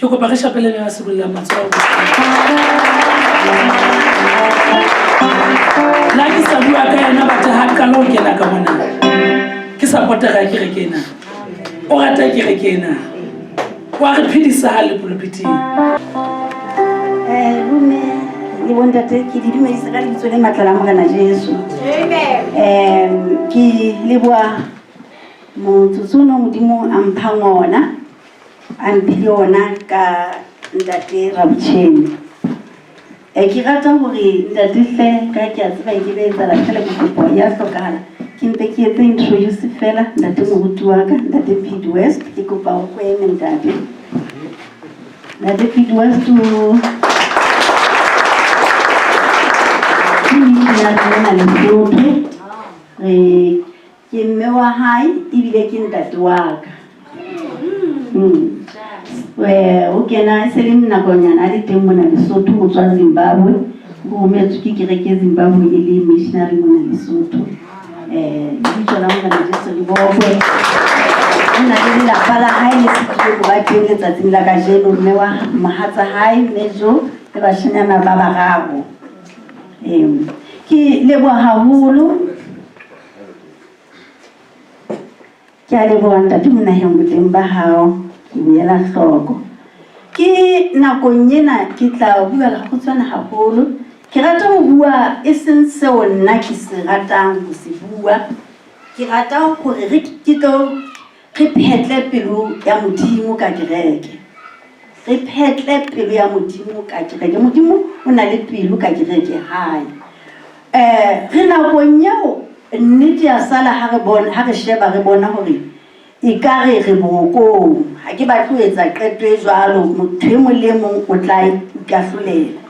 Ke kopa re shapele mme ba sibollang matsoho. La ke sa bua ka yena batho ha qala ho kena ka mona. Ke sapotera kereke ena. O rata kereke ena. Wa re phedisa ha le pulpiting. Bomme le bontate, ke di dumedisa ka lebitso le matla la Morena Jesu. Amen. Ke leboha motsotso ono Modimo a mphang ona, a mphile ona ka ntate Rabotjheni. Ke rata hore ntate hle ka ke a tseba e ke be etsahala fela ke kopo ya hlokahala. Ke mpe ke etse introduce fela ntate moruti wa ka, ntate Pete West, ke kopa o ko eme ntate. Ntate Pete West o ke missionary mona Lesotho. Re ke mme wa hae ebile ke ntate wa ka. O kena e se le nakonyana a le teng mona Lesotho ho tswa Zimbabwe. O rometswe ke kereke Zimbabwe e le missionary mona Lesotho. Lebitso la Morena Jesu le bokwe. O na le lelapa la hae le setileng ho ba teng letsatsing la kajeno, mme wa mohatsa hae mme Jo le bashanyana ba bararo. Ke leboha haholo. Ke a leboha ntate Monaheng boteng ba hao, ke boela hloko. Ke nakong ena ke tla bua lekgutshwane haholo. Ke rata ho bua e seng seo nna ke se ratang ho se bua. Ke rata hore re ke tlo re phetle pelo ya Modimo ka kereke. Re phetle pelo ya Modimo ka kereke. Modimo o na le pelo ka kereke hae. Re nakong eo nnete ya sala ha re bona, ha re sheba re bona hore ekare re borokong. Ha ke batle ho etsa qeto e jwalo, motho e mong le e mong o tla ikahlolela.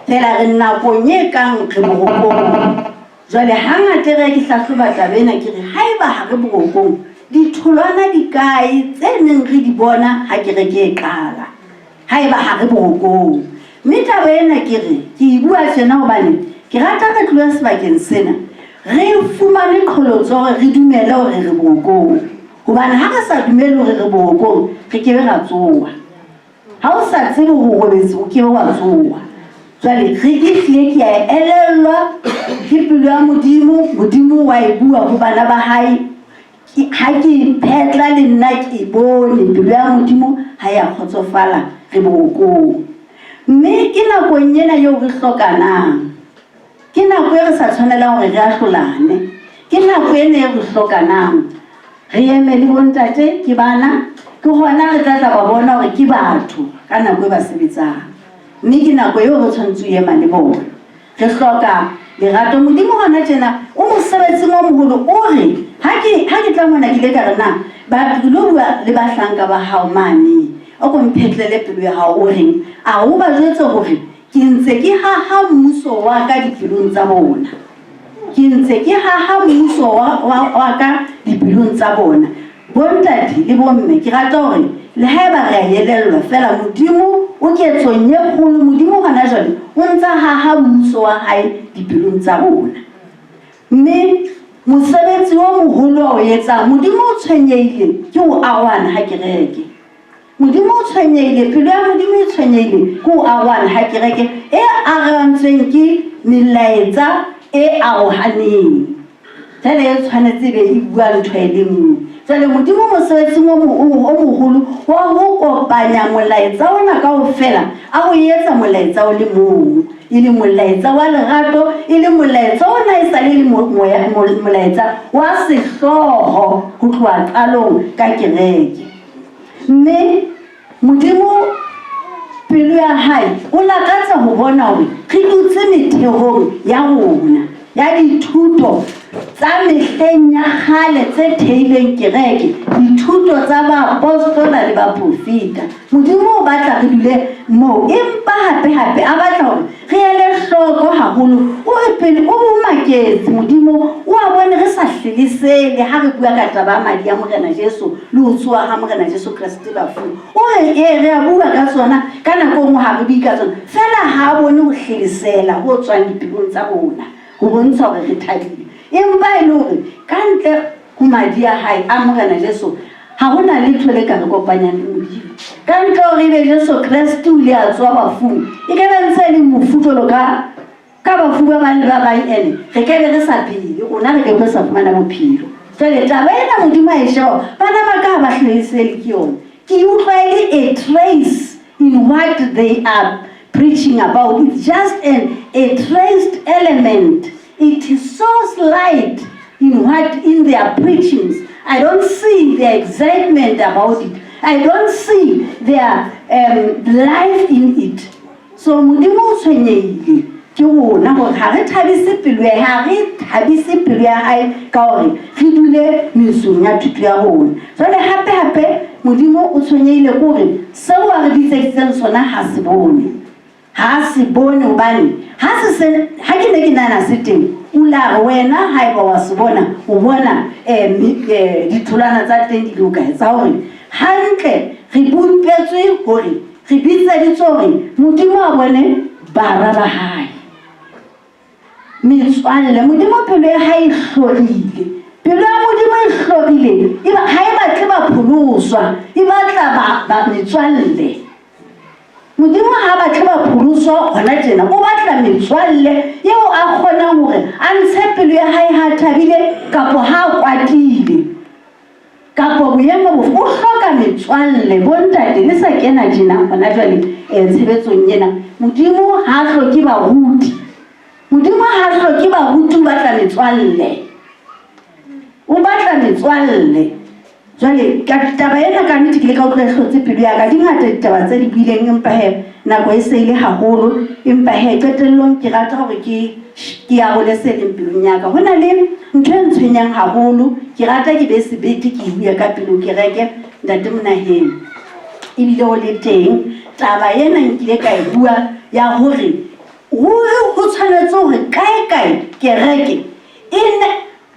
Feela re nakong e kang re borokong. Jwale hangata e re ke hlahloba taba ena ke re haeba ha re borokong, ditholwana di kae tse neng re di bona ha kereke e qala? Haeba ha re borokong. Mme taba ena ke re ke e bua tjena hobane ke rata re tlohe sebakeng sena re fumane qholotso hore re dumele hore re borokong. Hobane ha re sa dumele hore re borokong, re ke be ra tsoha. Ha o sa tsebe hore o robetse, o ke be wa tsoha. Jwale re ke hlile ke a elellwa ke pelo ya Modimo, Modimo wa e bua ho bana ba hae. Ha ke phetla le nna ke bone pelo ya Modimo ha ya kgotsofala re borokong. Mme ke nakong ena eo re hlokanang. Ke nako e re sa tshwanelang hore re ahlolane. Ke nako ena e re hlokanang. Re eme le bontate ke bana, ke hona re tla tla ba bona hore ke batho ka nako e ba sebetsang. Mme ke nako eo re tshwanetse ho ema le bona. Re hloka lerato. Modimo hona tjena o mosebetsing o moholo. O re, ha ke, ha ke tla mona ke ile ka re, Na ba, ke lo bua le bahlanka ba hao mane. O ko mphetlele pelo ya hao. O reng? A o ba jwetse hore ke ntse ke haha mmuso wa ka dipelong tsa bona. Ke ntse ke haha mmuso wa, wa, wa ka dipelong tsa bona. Bontate le bomme, ke rata hore le haeba re a elellwa feela Modimo o ketsong e kgolo, Modimo hona jwale o ntsa haha mmuso wa hae dipelong tsa rona. Mme mosebetsi o moholo a o etsang, Modimo o tshwenyehile ke ho arohana ha kereke. Modimo o tshwenyehile, pelo ya Modimo e tshwenyehile ke ho arohana ha kereke e arohantsweng ke melaetsa e arohaneng. Jwale e tshwanetse e be e bua ntho e le nngwe. Jwale Modimo mosebetsing o moholo wa ho kopanya molaetsa ona kaofela, a o etsa molaetsa o le mong, e le molaetsa wa lerato, e le molaetsa ona e sale e le molaetsa wa sehlooho ho tloha qalong ka kereke. Mme Modimo, pelo ya hae, o lakatsa ho bona hore re dutse metheong ya rona ya dithuto tsa mehleng ya kgale tse theileng kereke, dithuto tsa baapostola le baprofeta. Modimo o batla re dule moo, empa hape-hape a batla hore re ele hloko haholo. O re pele o o maketse, Modimo o a bone re sa hlelesele ha re bua ka taba ya madi a Morena Jesu le ho tsoha ha Morena Jesu Kreste bafung. O re ee, re a bua ka tsona, ka nako e nngwe ha re bue ka tsona, feela ha a bone ho hlelesela ho tswang dipelong tsa rona ho bontsha hore re thabile. Empa e le hore ka ntle ho madi a hae a Morena Jesu ha ho na letho le ka re kopanyang le Modimo. Ka ntle hore ebe Jesu Kreste o ile a tsoha bafung, e ka be ntse e le mofu jwalo ka ka bafu ba bang le ba bang, ene re ka be re sa phele, rona re ka be re sa fumana bophelo. Jwale taba ena Modimo a e sheba, bana ba ka ha ba hlahise ke yona. Ke utlwa e le a trace in what they are preaching about. It's just a traced element. It is so slight in their preachings. I don't see their excitement about it. I don't see their life in it. So Modimo o tshwenyehile ke rona hore ha re thabise pelo ya ha re thabise pelo ya hae ka hore re dule mesong ya thuto ya rona. Jwale hape hape Modimo o tshwenyehile ke hore seo a re bitseditseng sona ha se bone. Ha se bone hobane ha se se ha ke ne ke nahana se teng, o la re wena haeba wa se bona, o bona ditholwana tsa teng di le hokae, tsa hore hantle re bopetswe hore re bitseditswe hore Modimo a bone bara ba hae. Metswalle, Modimo pelo ya hae e hlorile. Pelo ya Modimo e hlorile, ha e batle bapholoswa, e batla ba metswalle. Modimo ha batle bapholoswa hona tjena, o batla metswalle eo a kgonang hore a ntshe pelo ya hae ha a thabile kapo ha a kwatile. Kapo boemo bofe, o hloka metswalle. Bontate, le sa kena tjena hona jwale tshebetsong ena, Modimo ha a hloke baruti. Modimo ha a hloke baruti, o batla metswalle. O batla metswalle. Jwale ka taba ena ka nnete ke ile ka utlwa e hlotse pelo ya ka. Di ngata ditaba tse di buileng, empa he nako e se e le haholo. Empa he qetellong ke rata hore ke ke arole se leng pelong ya ka. Ho na le ntho e ntshwenyang haholo, ke rata ke be sebete ke e bue ka pele ho kereke, Ntate Monaheng ebile o le teng. Taba ena nkile ka e bua ya hore ruri ho tshwanetse hore kae kae kereke e ne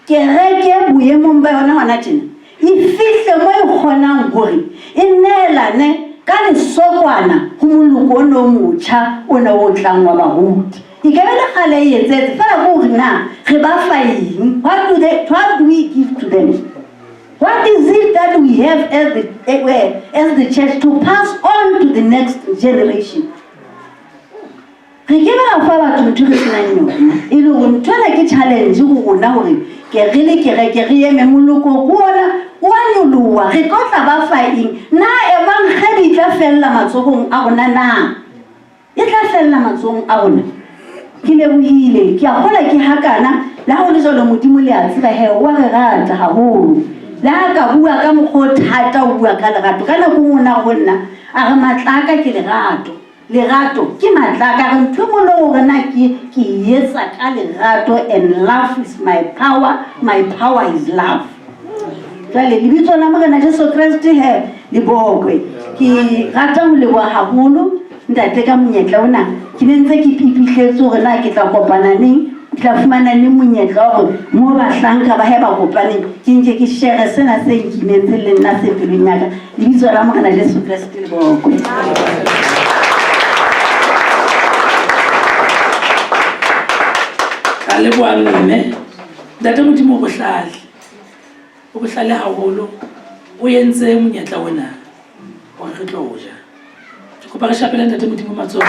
kereke boemong ba yona hona tjena e fihle mo e kgonang hore e neelane ka lesokwana ho moloko ona o motjha ona o tlang wa baruti. E ka be le kgale e etsetse fela ke hore na re ba fa eng? What do we give to them? What is it that we have as the church to pass on to the next generation? Re ke be ra fa batho ntho re senang yona, e le hore ntho ena ke challenge ho rona hore ke re le kereke re eme moloko ke ona o a nyoloha, re tlo tla ba fa eng? Na evangeli e tla fella matsohong a rona na? E tla fella matsohong a rona? Ke lebohile, ke a kgola ke hakana. Le ha ho le jwalo, Modimo le a tseba he o a re rata haholo. Le ha ka bua ka mokgwa o thata, o bua ka lerato. Ka nako e nngwe o na re ho nna, a re matla a ka ke lerato. Lerato ke matla a ka. Re ntho e nngwe le hore na ke e etsa ka lerato, and love is my power, my power is love. Jwale lebitso la Morena Jesu Kreste he le bokwe. Ke rata ho leboha haholo ntate ka monyetla ona. Ke ne ntse ke pipihletse hore na ke tla kopana neng, ke tla fumana neng monyetla wa hore mo bahlanka ba hae ba kopaneng ke nke ke shere sena se nkimetseng le nna se pelong ya ka. Lebitso la Morena Jesu Kreste le bokwe. Ka leboha mme. Ntate Modimo o bohlale. O bohlale haholo. O entse monyetla ona hore re tlo ja. Ke kopa re shapele Ntate Modimo matsoho.